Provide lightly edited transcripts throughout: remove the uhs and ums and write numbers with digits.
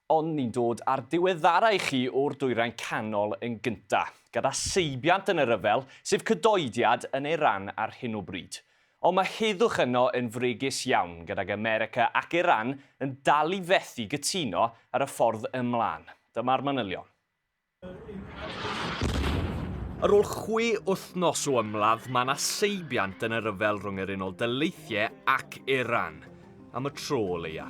Ond ni'n dod â'r diweddara i chi o'r Dwyrain Canol yn gynta, gyda seibiant yn y rhyfel, sef cydoediad yn Iran ar hyn o bryd. Ond mae heddwch yno yn fregus iawn, gydag America ac Iran yn dal i fethu gytuno ar y ffordd ymlaen. Dyma'r manylion. Ar ôl 6 wythnos o ymladd, mae yna seibiant yn y rhyfel rhwng yr Unol Daleithiau ac Iran. Am y tro o leia.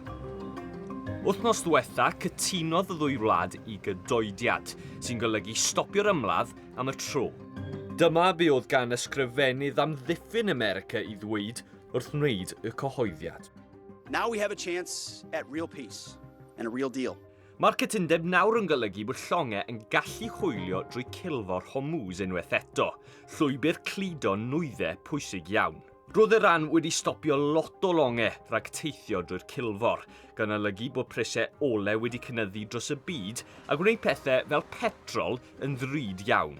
Wythnos ddiwetha, cytunodd y ddwy wlad i gydoediad, sy'n golygu stopio'r ymladd am y tro. Dyma be oedd gan ysgrifennydd amddiffyn America i ddweud wrth wneud y cyhoeddiad. Now we have a chance at real peace and a real deal. Mae'r cytundeb nawr yn golygu bod llongau yn gallu hwylio drwy Culfor Hormuz unwaith eto, llwybr cludo nwyddau pwysig iawn. Roedd Iran wedi stopio lot o longau rhag teithio drwy'r culfor, gan olygu bod prisiau olew wedi cynyddu dros y byd a gwneud pethau fel petrol yn ddrud iawn.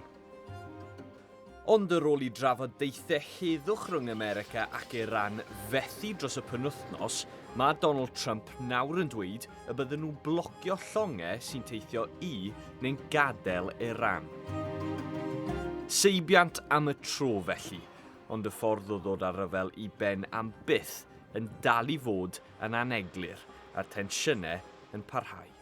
Ond ar ôl i drafodaethau heddwch rhwng America ac Iran fethu dros y penwythnos, mae Donald Trump nawr yn dweud y bydden nhw'n blocio llongau sy'n teithio i neu'n gadael Iran. Seibiant am y tro felly, ond y ffordd o ddod â'r rhyfel i ben am byth yn dal i fod yn aneglur, a'r tensiynau yn parhau.